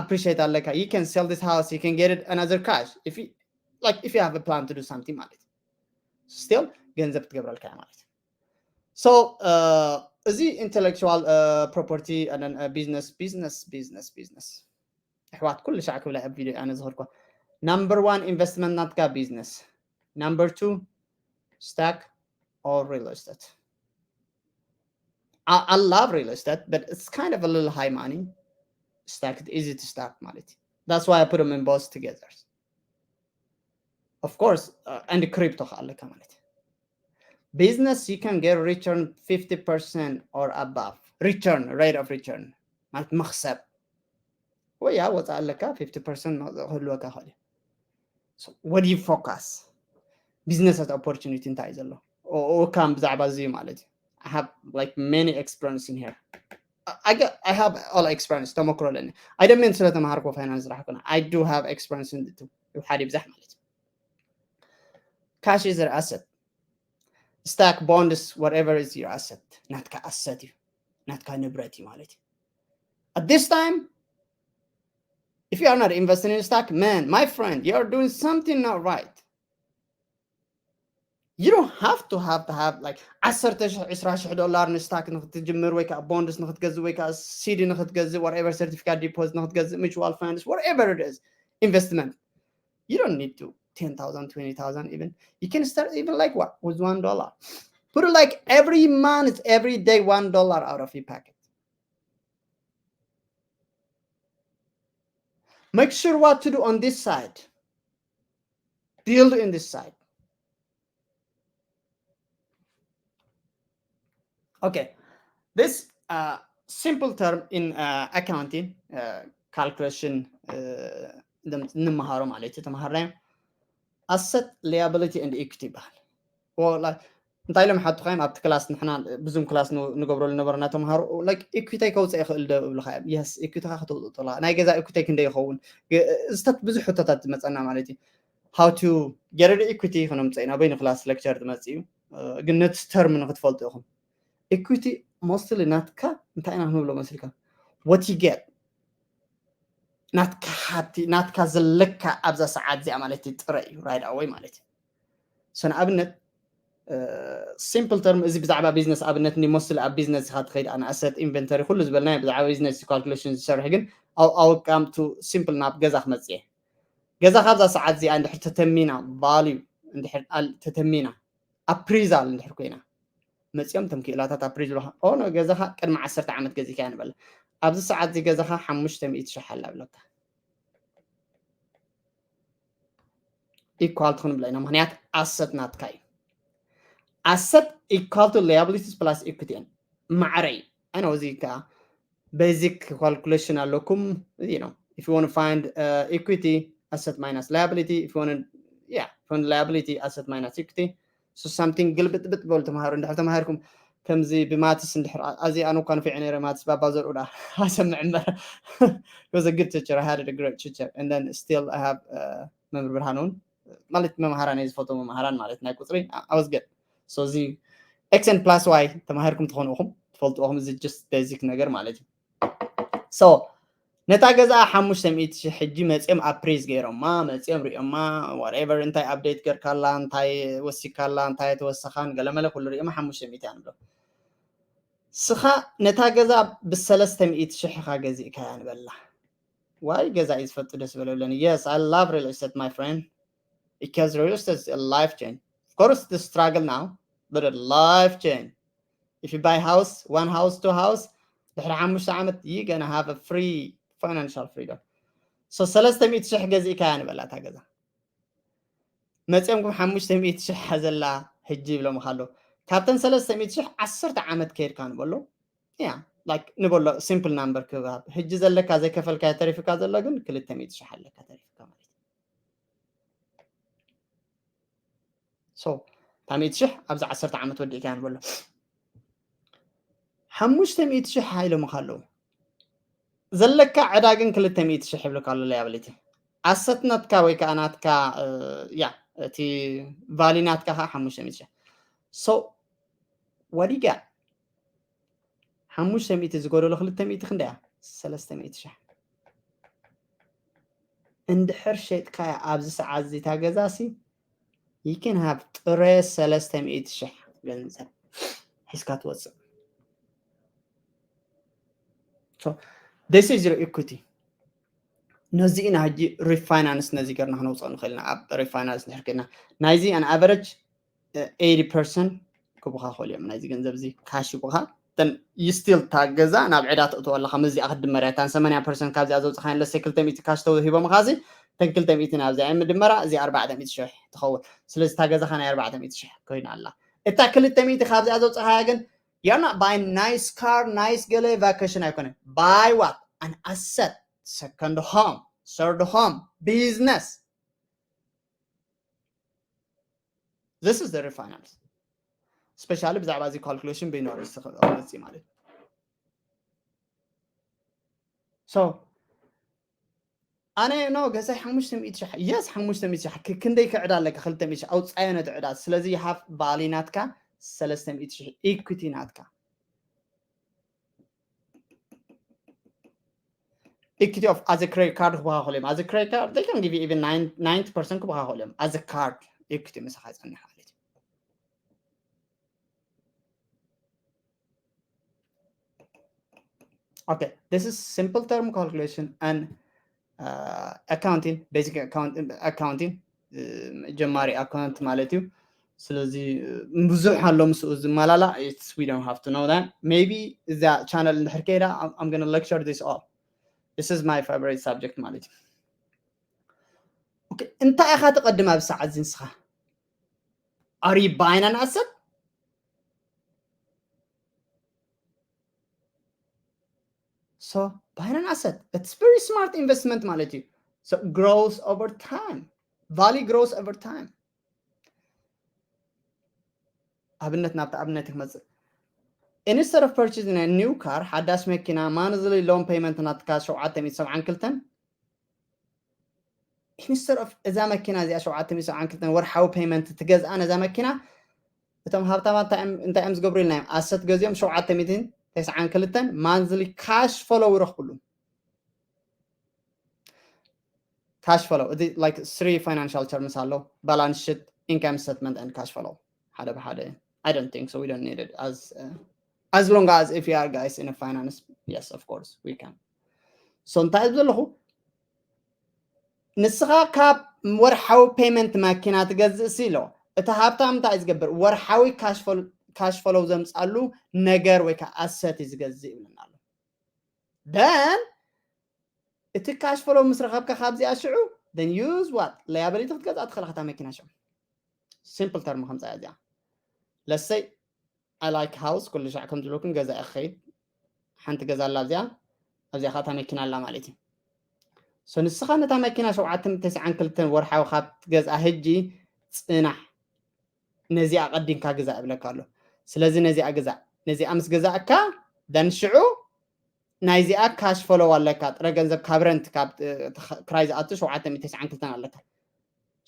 Appreciate ኣለካ። You can sell this house, you can get it another cash. If you, like, if you have a plan to do something ማለት እዩ። Still ገንዘብ ትገብረልካ እያ ማለት እዩ። So እዚ intellectual property and then business, business, business, business። ኣሕዋት ኩሉ ሻዕ ክብላ ኣብ ቪድዮ ኣነ ዝኸድኳ number one investment ናትካ business, number two stock or real estate. I, I love real estate, but it's kind of a little high money. Stock is easy to start ማለት እዩ። That's why I put them in both together. Of course, uh, and crypto ከዓ ኣለካ ማለት እዩ። Business, you can get return fifty percent or above. Return, rate of return ማለት መኽሰብ ወይ ያ ወፃእ ኣለካ fifty percent ክህልወካ ይኽእል እዩ። So what do you focus? Business opportunity እንታይ እዩ ዘሎ? Or, or come ብዛዕባ እዚ ማለት እዩ። I have like many experience in here. I, I, get, I have all experience ተመክሮ ኣለኒ። I don't mean ስለ ተማሃርኩ finance ስራሕ ኮነ። I do have experience in it too. ሓደ ይብዛሕ ማለት እዩ። Cash is an asset. Stock, bonds, whatever is your asset. ናትካ asset እዩ። ናትካ ንብረት እዩ ማለት እዩ። At this time, if you are not investing in stock, man, my friend, you are doing something not right. You don't have to have to have like ዓሰርተ ሽሕ ዕስራ ሽሕ ዶላር ንስታክ ንክትጅምር ወይ ከዓ ቦንድስ ንክትገዝእ ወይ ከዓ ሲዲ ንክትገዝእ whatever certificate deposit ንክትገዝእ mutual funds whatever it is investment. You don't need to ten thousand, twenty thousand even. You can start even like what? With one dollar. Put it like every month, every day, one dollar out of your pocket. Make sure what to do on this side. Build in this side. Okay, this uh, simple term in uh, accounting, uh, calculation uh, እንመሃሮ ማለት እዩ። ተምሃርናዮ asset, liability and equity ይበሃል። እንታይ ኢሎም ሓቱኻ እዮም ኣብቲ ክላስ? ንሕና ብዙም ክላስ ንገብረሉ ነበርና ተምሃሮ like equity ከውፅእ ይኽእል ዶ ይብልካ እዮም። Yes, equity ካ ከተውፅእ ትኽእልካ። ናይ ገዛ equity ክንደይ ይኸውን? ዝተት ብዙሕ ሕቶታት ዝመፀና ማለት እዩ። How to get rid equity ክነምፀ ኢና በይኑ ክላስ lecture ዝመፅእ እዩ። ግን ነቲ term ንክትፈልጡ ኢኹም። Equity mostly ናትካ እንታይ ኢና ክንብሎ መስልካ? What you get ናትካ ሃብቲ ናትካ ዘለካ ኣብዛ ሰዓት እዚኣ ማለት እዩ ጥረ እዩ right away ማለት እዩ። So ንኣብነት simple term እዚ ብዛዕባ ቢዝነስ ኣብነት ኒ mostly ኣብ ቢዝነስ ኢኻ ትኸይድ ኣነ asset inventory ኩሉ ዝበልናዮ ብዛዕባ ቢዝነስ calculation ዝሰርሕ ግን ኣውቃም to simple ናብ ገዛ ክመፅእ እየ። ገዛ ካብዛ ሰዓት እዚኣ እንድሕር ተተሚና value እንድሕር ተተሚና appraisal እንድሕር ኮይና መፂኦም እቶም ክኢላታት appraisal ኦ ገዛኻ ቅድሚ ዓሰርተ ዓመት ገዚእካ ንበል ኣብዚ ሰዓት እዚ ገዛኻ ሓሙሽተ ሚእቲ ሽሕ ኣላ ብለካ equal ትኹን ብላ ኢና ምክንያት asset ናትካ እዩ። Asset equal to liabilities plus equity ማዕረ እዩ። ኣነ እዚ ከዓ basic calculation ኣለኩም you know if you want to find uh, equity asset minus liability if you want to, yeah if you want liability asset minus equity so something ግልብጥብጥ በሉ ተምሃሩ እንድሕር ተምሃርኩም ከምዚ ብማትስ እንድሕር ኣዚ ኣነ እኳ ንፊዐ ነረ ማትስ ባባ ዘርኡ ዳ ኣሰምዕ እምበር was a good teacher I had a great teacher and then still I have uh, መምህር ብርሃን እውን ማለት መምሃራን ዝፈትዎ መምሃራን ማለት ናይ ቁፅሪ ኣወዝገድ so እዚ X and plus Y ተማሂርኩም ትኾኑ ኢኹም፣ ትፈልጥዎ ኢኹም። እዚ just basic ነገር ማለት እዩ። So ነታ ገዛ ሓሙሽተ ሚእቲ ሺሕ ሕጂ መፂኦም appraise ገይሮማ፣ መፂኦም ሪኦማ፣ whatever፣ እንታይ update ገርካላ፣ እንታይ ወሲካላ፣ እንታይ ተወሰኻን ገለመለ ኩሉ ሪኦማ ሓሙሽተ ሚእቲ እያ ንብሎ። ስኻ ነታ ገዛ ብሰለስተ ሚእቲ ሺሕ ኢኻ ገዚእካያ ንበላ። ዋይ ገዛ እዩ ዝፈቱ ደስ በለብለኒ። Yes, I love real estate, my friend, because real estate is a life change. Of course, the struggle now, but a life change. If you buy house, one house, two house, ድሕሪ ሓሙሽተ ዓመት you gonna have a free financial freedom. So ሰለስተ ሚእቲ ሺሕ ገዚእካያ ንበላ እታ ገዛ። መፂኦም ግን ሓሙሽተ ሚእቲ ሺሕ ሓዘላ ሕጂ ይብሎም ኣሎ። ካብተን ሰለስተ ሚእቲ ሺሕ ዓሰርተ ዓመት ከይድካ ንበሎ። Yeah, like ንበሎ simple number ክባብ ሕጂ ዘለካ ዘይከፈልካ ተሪፍካ ዘሎ ግን ክልተ ሚእቲ ሺሕ ኣለካ ተሪፍካ ማለት እዩ። So እታ ሚእቲ ሺሕ ኣብዚ ዓሰርተ ዓመት ወዲእካ ንበሎ። ሓሙሽተ ሚእቲ ሺሕ ኢሎምኻ ኣለዉ። ዘለካ ዕዳ ግን ክልተ ሚእቲ ሺሕ ይብልካ ኣሎ ለያብሊቲ። ኣሰት ናትካ ወይ ከዓ ናትካ፣ እ፣ ያ፣ እቲ ቫሊ ናትካ ከዓ ሓሙሽተ ሚእቲ ሺሕ። So what do you get? ሓሙሽተ ሚእቲ ዝጎደሎ ክልተ ሚእቲ ክንደያ? ሰለስተ ሚእቲ ሺሕ። እንድሕር ሸጥካያ ኣብዚ ሰዓት እዚ እታ ገዛ ሲ you can have ጥረ ሰለስተ ሚእቲ ሺሕ ገንዘብ ሒዝካ ትወፅእ። So this is your equity። ነዚ ኢና ሕጂ refinance ነዚ ገርና ክነውፅኦ ንኽእልና። ኣብ refinance ንድሕር ከድና ናይዚ on average eighty percent ክቡኻ ክእሉ እዮም። ናይዚ ገንዘብ እዚ ካሽ ይቡኻ። Then you still እታ ገዛ ናብ ዕዳ ተእትዎ ኣለኻ። ምስዚኣ ክትድመር እያ። እታን ሰማንያ ፐርሰንት ካብዚኣ ዘውፅኻን ለሰ ክልተ ሚእቲ ካሽ ተውሂቦምኻ እዚ እተን ክልተ ሚእቲ ናብዚኣ እዮም ምድመራ። እዚ ኣርባዕተ ሚእቲ ሺሕ ትኸውን። ስለዚ እታ ገዛኻ ናይ ኣርባዕተ ሚእቲ ሺሕ ኮይና ኣላ። እታ ክልተ ሚእቲ ካብዚኣ ዘውፅኻያ ግን you're not buying nice car, nice ገለ vacation ኣይኮነን። Buy what? An asset, second home, third home, business. This is the refinance. Especially ብዛዕባ እዚ calculation ቢኖር ዝመፅእ ማለት እዩ። So ኣነ no ገዛይ ሓሙሽተ ሚእቲ ሺሕ፣ yes ሓሙሽተ ሚእቲ ሺሕ፣ ክ-፣ ክንደይ ከዕዳ ኣለካ? ክልተ ሚእቲ ሺሕ ኣውፃዮ ነቲ ዕዳ። ስለዚ you have ቫሊ ናትካ ሰለስተ ሚእቲ ሺሕ equity ናትካ። Equity of as a credit card ክበካ ክእሉ እዮም። As a credit card they can give you even ninety percent ክበካ ክእሉ እዮም። As a card equity ምሳኻ ይፀንሕ ማለት እዩ። Okay, this is simple term calculation and, uh, accounting, basic account-, accounting, እ፣ ጀማሪ ኣካውንት ማለት እዩ። ስለዚ፣ እ፣ ብዙሕ ኣሎ ምስኡ ዝመላላእ። It's, we don't have to know that. Maybe እዛ ቻነል እንድሕር ከይዳ I'm, I'm gonna lecture this all. This is my favorite subject ማለት እዩ። Okay, እንታይ ኢኻ ትቐድም ኣብዚ ሰዓት እዚ ንስኻ? Are you buying an asset? So buying an asset, it's very smart investment ማለት እዩ። So grows over time. Value grows over time. ኣብነት ናብቲ ኣብነት ክመፅእ። Instead of purchasing a new car፣ ሓዳሽ መኪና፣ monthly loan payment ናትካ ሸውዓተ ሚእቲ ሰብዓን ክልተን፣ instead of እዛ መኪና እዚኣ ሸውዓተ ሚእቲ ሰብዓን ክልተን ወርሓዊ payment ትገዝኣ ነዛ መኪና፣ እቶም ሃብታማት እንታይ እዮም፣ እንታይ እዮም ዝገብሩ ኢልና እዮም? ኣሰት ገዚኦም ሸውዓተ ሚእቲ ተስዓን ክልተን monthly cash flow ይረኽብሉ። Cash flow፣ እዚ like three financial terms ኣሎ፣ balance sheet፣ income statement and cash flow። ሓደ ብሓደ። I don't think so, we don't need it as, uh, as long as if you are guys in a finance, yes of course we can. So እንታይ ዘለኹ ንስኻ ካብ ወርሓዊ payment መኪና ትገዝእ ሲ ኢሎ፣ እቲ ሃብታም እንታይ ዝገብር? ወርሓዊ cash flow፣ cash flow ዘምፃሉ ነገር ወይ ከዓ ኣሰት እዩ ዝገዝእ ይብለና ኣሎ። Then እቲ cash flow ምስ ረኸብካ ካብዚኣ ሽዑ then use what? Liability ክትገዝኣ ትኽእል እታ መኪና ሽዑ። Simple term ከምፃያ እዚኣ። Let's say I like house፣ ኩሉ ሻዕ ከም ዝብለኩም ገዛ እየ ክኸይድ። ሓንቲ ገዛ ኣላ ኣብዚኣ፣ ኣብዚኣ ከዓ እታ መኪና ኣላ ማለት እዩ። So ንስኻ ነታ መኪና ሸውዓተ ሚእቲ ተስዓን ክልተን ወርሓዊ ካብ ትገዝኣ ሕጂ ፅናሕ፣ ነዚኣ ቀዲምካ ግዛእ እብለካ ኣሎ። ስለዚ ነዚኣ ግዛእ። ነዚኣ ምስ ገዛእካ then ሽዑ ናይዚኣ cash flow ኣለካ፣ ጥረ ገንዘብ ካብ rent፣ ካብ፣ እ፣ ክራይ ዝኣቱ ሸውዓተ ሚእቲ ተስዓን ክልተን ኣለካ።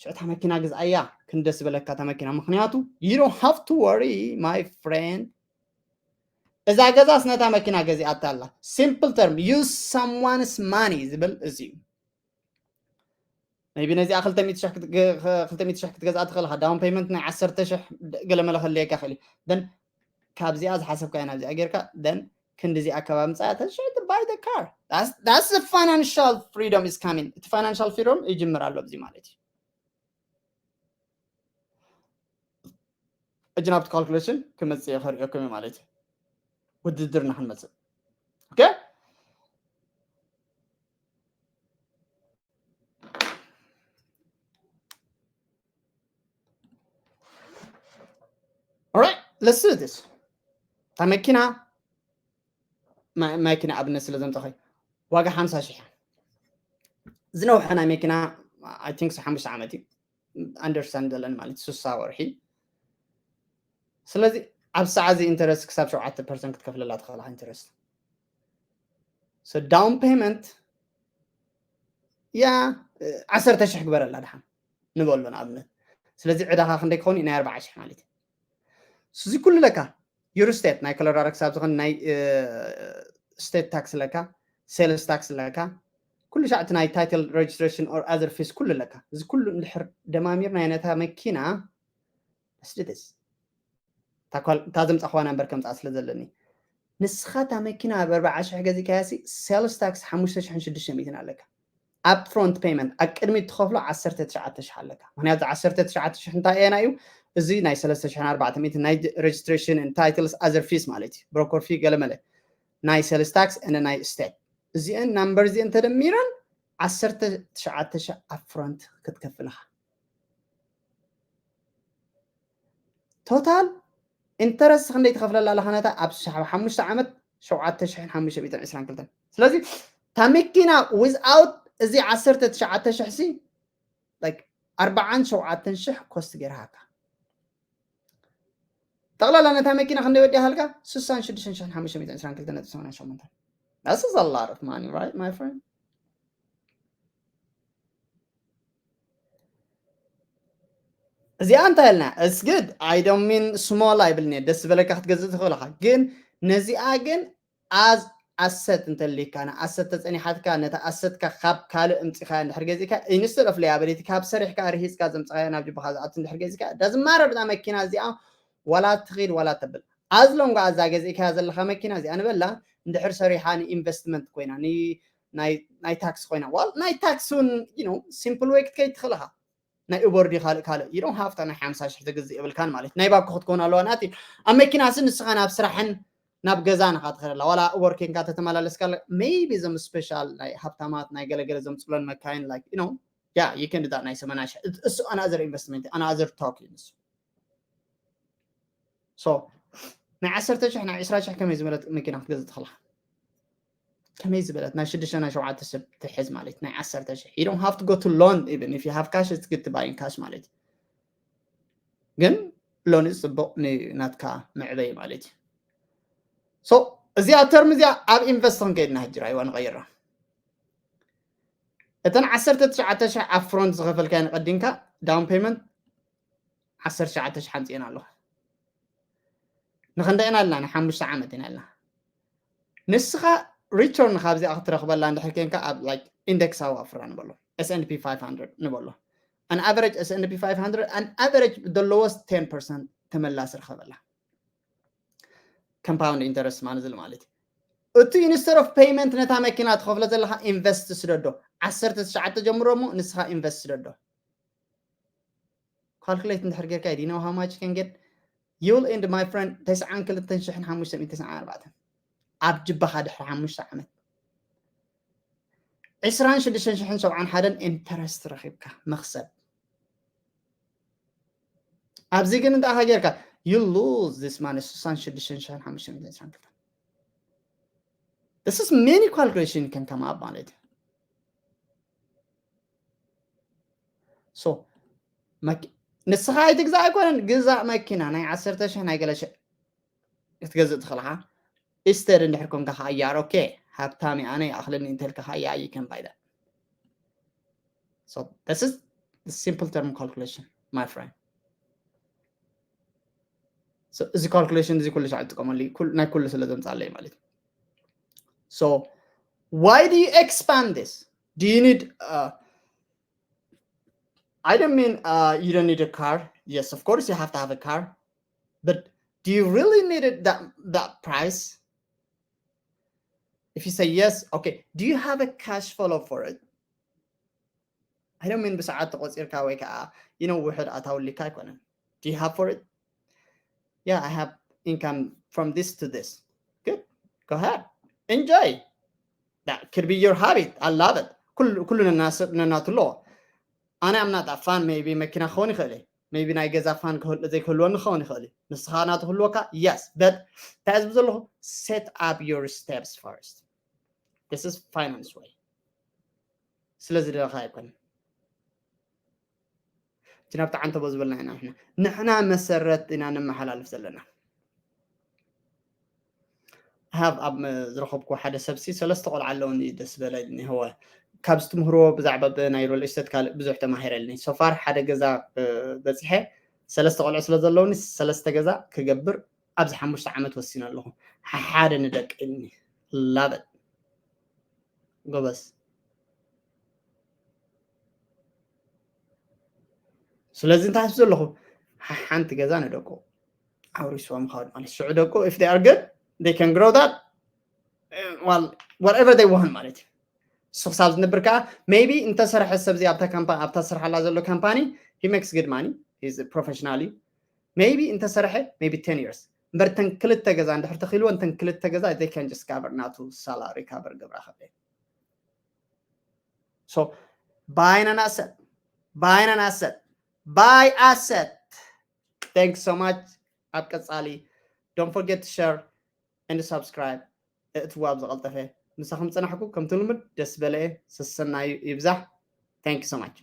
ሽዕታ መኪና ግዝኣያ። ክንደስ ዝበለካ እታ መኪና፣ ምክንያቱ you don't have to worry my friend። እዛ ገዛስ ነታ መኪና ገዚኣታ ኣላ። Simple term, use someone's money ዝብል እዚ እዩ። Maybe ነዚኣ ክልተ ሚእቲ ሽሕ ክትገ- ክልተ ሚእቲ ሽሕ ክትገዝኣ ትኽእል ኢኻ። Down payment ናይ ዓሰርተ ሽሕ ገለመለ ከድልየካ ይኽእል እዩ። Then ካብዚኣ ዝሓሰብካዮ ናብዚኣ ጌርካ then ክንዲዚ ኣከባቢ ምፃእ ተሽዕቲ buy the car. That's the financial freedom is coming. እቲ financial freedom ይጅምር ኣሎ ኣብዚ ማለት እዩ። እጅ ናብቲ calculation ክመፅእ እየ ከርእየኩም እየ ማለት እዩ። ውድድርና ክንመፅእ okay። Alright, let's do this. እታ መኪና ማይ- ማኪና ኣብነት ስለ ዘምፀኸይ ዋጋ ሓምሳ ሽሕ ዝነውሐ ናይ መኪና I think ሓሙሽተ ዓመት እዩ understand ዘለኒ ማለት ስሳ ወርሒ። ስለዚ ኣብ ሰዓዚ interest ክሳብ ሸውዓተ percent ክትከፍለላ ትኽእላ interest። So down payment ያ ዓሰርተ ሽሕ ግበረላ ድሓን ንበሎ ንኣብነት። ስለዚ ዕዳኻ ክንደይ ክኸውን እዩ? ናይ ኣርባዓ ሽሕ ማለት እዩ። እዚ ኩሉ ለካ Eurostate ናይ ኮሎራዶ ክሳብ ዝኾን ናይ state tax ለካ sales tax ለካ ኩሉ ሻዕ እቲ ናይ title registration or other fees ኩሉ ለካ። እዚ ኩሉ እንድሕር ደማሚርና ነታ መኪና ስድትስ እታ ዘምፃኽዋ ናምበር ከምፃ ስለ ዘለኒ ንስኻ እታ መኪና ብ ኣርባዓ ሽሕ ገዚእካያ ሲ sales tax ሓሙሽተ ሽሕን ሽዱሽተ ሚእትን ኣለካ። Upfront payment ኣብ ቅድሚት ትኸፍሎ ዓሰርተ ትሽዓተ ሽሕ ኣለካ። ምክንያቱ ዓሰርተ ትሽዓተ ሽሕ እንታይ እየና እዩ? እዚ ናይ ሰለስተ ሽሕን ኣርባዕተ ሚእትን ናይ registration and titles other fees ማለት እዩ። Broker fee ገለመለ ናይ sales tax and ናይ state እዚአን ናምበር እዚአን ተደሚረን ዓሰርተ ትሽዓተ ሽሕ upfront ክትከፍል ኢኻ። Total interest ክንደይ ትኸፍለላ ኣለኻ ነታ ኣብ ሓሙሽተ ዓመት ሸውዓተ ሽሕን ሓሙሽተ ሚእትን ዕስራን ክልተን። ስለዚ እታ መኪና without እዚ ዓሰርተ ትሽዓተ ሽሕ ሲ like ኣርባዓን ሸውዓተን ሽሕ cost ገይርሃካ። ጠቕላላ ነታ መኪና ክንደይ ወዲኣ ሃልካ? ስሳን ሽዱሽተን ሽሕን ሓሙሽተ ሚእትን ዕስራን ክልተን ነጥቢ ሰማንያን ሸሞንተን። That's a lot of money, right, my friend? እዚኣ እንታይ ኢልና? It's good. I don't mean small ኣይብልን እየ። ደስ ዝበለካ ክትገዝእ ትኽእል ኢኻ። ግን ነዚኣ ግን as asset እንተሊካ ንኣሰት ተፀኒሓትካ ነታ ኣሰትካ ካብ ካልእ እምፂኻ እንድሕር ገዚእካ instead of liability ካብ ሰሪሕካ ርሂፅካ ዘምፅኻዮ ናብ ጅባኻ ዝኣቱ እንድሕር ገዚእካ doesn't matter እዛ መኪና እዚኣ ዋላ ትኺድ ዋላ ተብል as long as እዛ ገዚእካያ ዘለኻ መኪና እዚኣ ንበላ እንድሕር ሰሪሓ ን investment ኮይና ናይ tax ኮይና ዋል ናይ tax እውን simple way ክትከይድ ትኽእል ኢኻ። ናይ Uber ድዩ ካልእ ካልእ you don't have to ናይ ሓምሳ ሽሕ ትግዝእ የብልካን ማለት ናይ ባኮ ክትከውን ኣለዋ ናቲ ኣብ መኪና ሲ ንስኻ ናብ ስራሕን ናብ ገዛን ኢኻ ትኸደላ ዋላ Uber ኬንካ ተተመላለስካ maybe እዞም special ናይ ሃብታማት ናይ ገለገለ ዘምፅለን መካይን like you know yeah you can do that ናይ ሰማንያ ሽሕ እሱ another investment another talk እዩ ንሱ so ናይ ዓሰርተ ሽሕ ናይ ዕስራ ሽሕ ከመይ ዝበለት መኪና ክትገዝእ ትኽእላ ከመይ ዝበለት ናይ ሽዱሽተ ናይ ሸውዓተ ሰብ ትሕዝ ማለት ናይ ዓሰርተ ሽሕ you don't have to go to loan even if you have cash it's good to buy in cash ማለት ግን loan እዩ ፅቡቅ ናትካ መዕበይ ማለት እዩ so እዚኣ term እዚኣ ኣብ invest ክንከይድና ሕጂ ራይዋ ንቀይራ እተን ዓሰርተ ትሽዓተ ሽሕ upfront ዝኸፈልካየን ቀዲምካ down payment ዓሰርተ ትሽዓተ ሽሕ ኣምፅኤን ኣለኹ ንክንደይ ኢና ኣለና ንሓሙሽተ ዓመት ኢና ኣለና ንስኻ return ካብዚኣ ክትረኽበላ እንድሕር ኮንካ ኣብ like index ኣዋፍራ ንበሎ S&P five hundred ንበሎ an average S&P five hundred an average the lowest ten percent ተመላሲ ርኸበላ compound interest ማለት ዝል ማለት እዩ እቲ instead of payment ነታ መኪና ትኸፍሎ ዘለካ invest ስደዶ ዓሰርተ ትሽዓተ ጀምሮ እሞ ንስኻ invest ስደዶ calculate እንድሕር ጌርካ you know how much you can get you'll end my friend ተስዓን ክልተን ሽሕን ሓሙሽተ ሚእትን ተስዓን ኣርባዕተን ኣብ ጅባኻ ድሕሪ ሓሙሽተ ዓመት ዕስራን ሽዱሽተን ሽሕን ሰብዓን ሓደን interest ረኺብካ መኽሰብ ኣብዚ ግን እንታይ ጌርካ you lose this money ስሳን ሽዱሽተን ሽሕን ሓሙሽተ ሚእትን ዕስራን ክልተን this is many calculation you can come up ማለት እዩ so ንስኻ ኣይትግዛእ ኣይኮነን ግዛእ መኪና ናይ ዓሰርተ ሽሕ ናይ ገለ ሽሕ ክትገዝእ ትኽእልኻ ኢስተድ እንድሕር ኮንካ ከኣ ያር ኦኬ ሃብታም ኣነ ይኣኽለኒ እንተልካ ከኣ you can buy that so this is simple term calculation, my friend. So እዚ calculation እዚ ኩሉ ሻዕ እጥቀመሉ፣ ናይ ኩሉ ስለ ዘምጻለይ ማለት እዩ። So why do you expand this? Do you need uh, I don't mean uh, you don't need a car. Yes, of course you have to have a car, but do you really need it that that price? If you say yes, okay, do you have a cash flow for it? I don't mean ብሰዓት ተቆፂርካ ወይ ከዓ you know ውሕድ ኣታዊ ሊካ ኣይኮነን። Do you have for it? Yeah, I have income from this to this. Good. Go ahead. Enjoy. That could be your habit. I love it. ኩሉ ኩሉ ነናቱ ኣለዎ። ኣነ I'm not a fan, maybe መኪና ክኸውን ይኽእል እዩ። Maybe ናይ ገዛ fan ዘይክህልወኒ ክኸውን ይኽእል እዩ። ንስኻ ናቱ ክህልወካ? Yes, but እንታይ ዝብ ዘለኹ? Set up your steps first. This is finance way. ስለዚ ደለኻ ኣይኮነን። እቲ ናብቲ ዓንተቦ ዝበልና ኢና ንሕና ንሕና መሰረት ኢና ነመሓላልፍ ዘለና። ሃብ ኣብ ዝረኸብኩ ሓደ ሰብሲ ሰለስተ ቆልዓ ኣለውኒ ደስ በለኒ። ኒሆወ ካብ ዝትምህርዎ ብዛዕባ ናይ ሪል ስቴት ካልእ ብዙሕ ተማሂረልኒ። ሶፋር ሓደ ገዛ በፂሐ ሰለስተ ቆልዑ ስለ ዘለውኒ ሰለስተ ገዛ ክገብር ኣብዚ ሓሙሽተ ዓመት ወሲነ ኣለኹ። ሓደ ንደቂ ኢልኒ ላበት ጎበዝ። ስለዚ እንታይ ሓስብ ዘለኹ ሓንቲ ገዛ ንደቁ ኣውሪስዎም ኻወድ ማለት ሽዑ ደቁ if they are good they can grow that well whatever they want ማለት እዩ። እሱ ክሳብ ዝነብር ከዓ maybe እንተሰርሐ ሰብዚ ኣብታ ካምፓ ኣብታ ስርሓላ ዘሎ ካምፓኒ he makes good money, he's professionally, maybe እንተሰርሐ maybe ten years እምበር እተን ክልተ ገዛ እንድሕር ተኽልዎ እተን ክልተ ገዛ they can just cover ናቱ salary cover ገብራ ከበ so buying an asset, buying an asset, buy asset. Thanks so much. ኣብ ቀጻሊ don't forget to share and subscribe. እእትዋ ብዝቐልጠፈ ምሳኹም ጸናሕኩ ከምቲ ልሙድ ደስ በለየ ሰሰናዩ ይብዛሕ። Thank you so much.